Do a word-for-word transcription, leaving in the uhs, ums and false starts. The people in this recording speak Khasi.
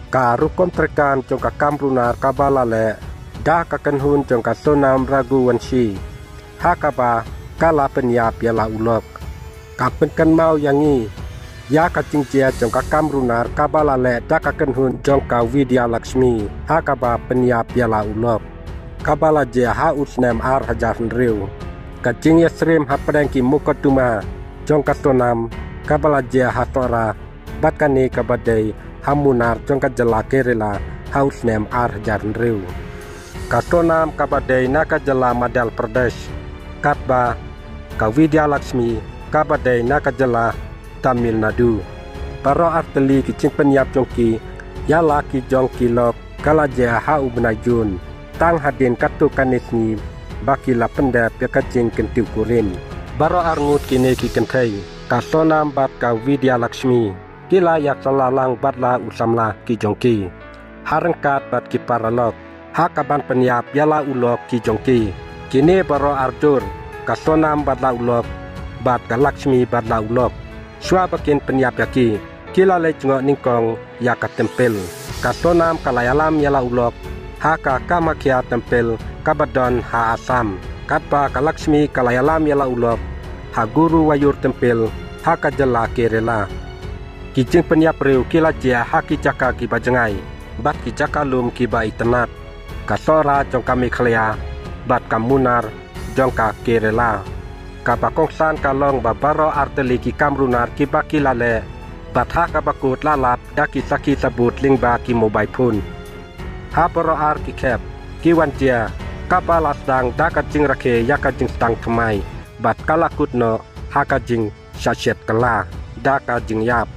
Ka rukom treikam jong ka kam runar kaba la leh da ka kynhun jong ka Sonam Raghuvanshi, ha kaba ka la pynïap ïa la u lok. Ka pynkynmaw ïa ngi ïa ka jingjia jong ka kam runar kaba la leh da ka kynhun jong ka Vidya Lakshmi, ha kaba pynïap ïa la u lok, kaba la jia ha u snem ar hajar hynriew. Ka jingïasyriem hapdeng ki mukotduma jong ka Sonam kaba la jia ha Sohra bad kane kaba dei ha Munnar jong ka jylla Kerala ha u snem ar hajar hynriew. Ka Sonam kaba dei na ka jylla Madhya Pradesh, katba ka Vidya Lakshmi kaba dei na ka jylla Tamil Nadu. Baroh artylli ki jingpynïap jong ki ïa la ki jong ki lok ka la jia ha u bnai Jun. Tang hadien katto katne sngi ba ki la pyndep ïa ka jingkyntiew kurim. Baroh arngut kine ki kynthei, ka Sonam bad ka Vidya Lakshmi, ki la ïasylla lang bad la u samla ki jong ki ha ryngkat bad ki paralok ha kaban pynïap ïa la u lok ki jong ki. Kine baroh arjur, ka Sonam bad la u lok bad ka Lakshmi bad la u lok, shuwa ba kin pynïap ïa ki, ki la leit jngoh nyngkong ïa ka templ. Ka Sonam ka la ïalam ïa la u lok ha ka Kamakhya templ kaba don ha Assam, katba ka Lakshmi ka la ïalam ïa la u lok ha Guruvayur templ ha ka jylla Kerala. Ki jingpynïap briew ki la jia ha ki jaka kiba jngai bad ki jaka lum kiba itynnat, ka Sohra jong ka Meghalaya bad ka Munnar jong ka Kerala. Kaba kongsan ka long ba baroh artylli ki kam runar kiba ki la leh bad ha kaba kut la lap da ki sakhi sabut lyngba ki mobile phone. Ha baroh ar ki khep, ki wan jia kaba la sdang da ka jingrakhe ïa ka jingstad thymmai bad ka la kut noh ha ka jingshah shet kylla da ka jingïap.